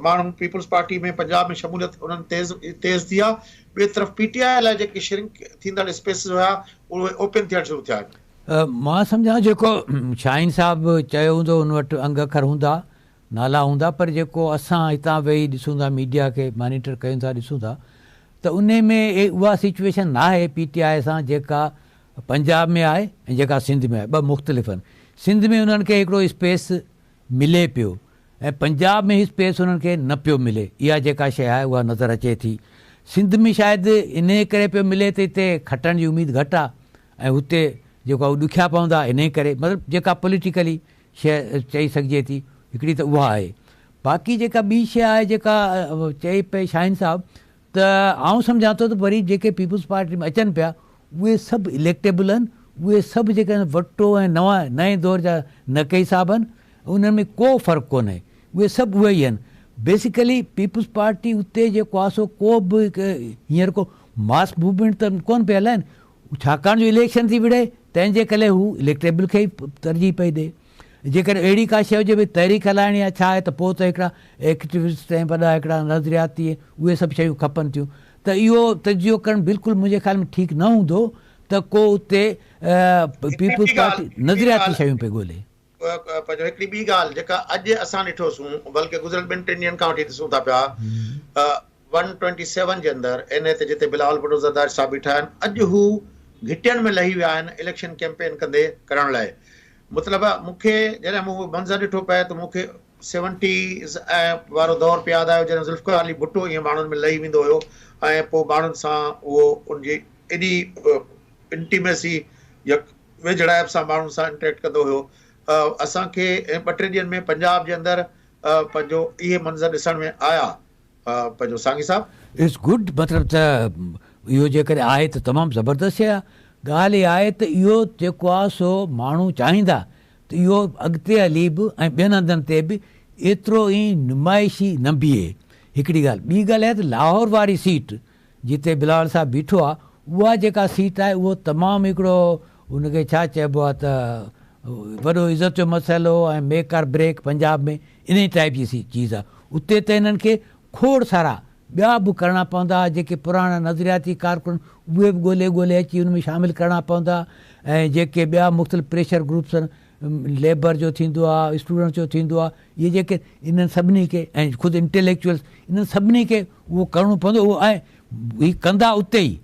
ماڻهن peoples party ۾ Punjab ۾ شموليت انهن تيز تيز ٿي آ، ٻئي طرف پي ٽي آء لاء جيڪي شرنڪ ٿيندڙ اسپيسز هيا اهي اوپن ٿيڻ شروع ٿيا آهن. مان سمجهان جيڪو شاهين صاحب چيو هوندو ان وٽ انگ اکر هوندا، نالا هوندا پر جيڪو اسان هتان ويهي ڏسون ٿا ميڊيا کي مانيٽر ڪيون ٿا ڏسون ٿا ته انهي ۾ اها سچويشن ناهي پي ٽي آء سان جيڪا پنجاب ۾ آهي ۽ جيڪا سنڌ ۾ آهي ٻه مختلف آهن سنڌ ۾ انهن کي هڪڙو اسپيس ملي پيو ۽ پنجاب ۾ هي اسپيس انهن کي نه پيو ملي اها جيڪا شيء آهي اها نظر اچي ٿي. سنڌ ۾ شايد انهيء ڪري پيو ملي ته هتي کٽڻ جي اميد گهٽ آهي ۽ هتي جيڪو آهي اهو ڏکيا پوندا انهيء ڪري مطلب جيڪا پوليٽيڪلي شيء چئي سگهجي ٿي هڪڙي ته اها آهي باقي جيڪا ٻي شيء آهي جيڪا چئي پئي شاهين صاحب ته آئون سمجهان ٿو ته وري جيڪي پيپلز پارٽي ۾ اچن پيا اهي سڀ اليڪٽيبل آهن، اهي سڀ جيڪي آهن وٽو ۽ نوان نئين دور جا نقوي صاحب آهن انهن ۾ ڪو فرق ڪونهي اهي سڀ اهي ئي آهن بيسيڪلي پيپلز پارٽي اتي جيڪو آهي سو ڪو به هينئر ڪو ماس موومينٽ ته ڪونه پئي هلائين ڇاڪاڻ جو اليڪشن ٿي وڙهي تنهن جي ڪري هو اليڪٽيبل کي ئي ترجيح پئي ڏي. جيڪڏهن اهڙي ڪا شيء هجي ڀئي تحريڪ هلائڻي آهي ڇا آهي ته پوء ته هڪڙا ايڪٽيوسٽ ۽ وڏا هڪڙا نظرياتي اهي سڀ شيون کپن ٿيون ته اهو تجزيو ڪرڻ بلڪل منهنجي خيال ۾ ٺيڪ نه هوندو ته ڪو اتي هڪڙي پيپلز ٻي پارٽي ڳالهه هڪڙي نظرياتي ڳالهه شيون پئي ڳولي. پنهنجو هڪڙي ٻي ڳالهه جيڪا اڄ اسان ڏٺوسون بلڪه گذريل ٻن ٽن ڏينهن کان وٺي ڏسون ٿا پيا ون ٽوئنٽي سيون جي اندر اين اي تي جتي بلاول ڀٽو زرداري صاحب بيٺا آهن اڄ هو گهٽين ۾ لهي ويا آهن اليڪشن ڪيمپين ڪندي ڪرڻ لاء مطلب مون کي جڏهن مون اهو منظر ڏٺو پئي ته مون کي سيونٽيز ۽ وارو دور پئي ياد آيو جڏهن ذوالفقار علي ڀٽو ائين ماڻهن ۾ لهي ويندو هيو ۽ پوء ماڻهن سان اهو ان جي ايڏي انٽيميسي يا ويجهڙائپ سان ماڻهن سان انٽريڪٽ ڪندو هيو. اسان کي ٻه ٽي ڏينهن ۾ پنجاب جي اندر پنهنجو اهي منظر ڏسڻ ۾ آيا. پنهنجو سانگي صاحب. It's good مطلب ته اهو جيڪڏهن آهي ته تمام زبردست شيء آهي. ڳالهه اها آهي ته اهو جيڪو آهي سو ماڻهو چاهيندا ته اهو اڳتي هلي به ۽ ٻين هنڌن تي به ايترو ئي نمائشي نه بيهي. هڪڙي ڳالهه. ٻي ڳالهه اها ته لاهور واري سيٽ جتي بلاول صاحب بيٺو آهي اها جيڪا سيٽ آهي اهو تمام هڪڙو ان کي ڇا چئبو آهي ته وڏو عزت جو مسئلو ۽ ميڪ آر بريڪ پنجاب ۾ انهي ٽائيپ جي چيز آهي اتي ته انهن کي کوڙ سارا ٻيا به ڪرڻا پوندا جيڪي پراڻا نظرياتي ڪارڪن اهي به ڳولي ڳولي اچي ان ۾ شامل ڪرڻا پوندا ۽ جيڪي ٻيا مختلف پريشر گروپس آهن ليبر جو ٿيندو آهي اسٽوڊنٽس جو ٿيندو آهي اهي جيڪي انهن سڀني کي ۽ خود انٽيليڪچوئلس انهن سڀني کي اهو ڪرڻو پوندو اهو ۽ هي ڪندا اتي ئي.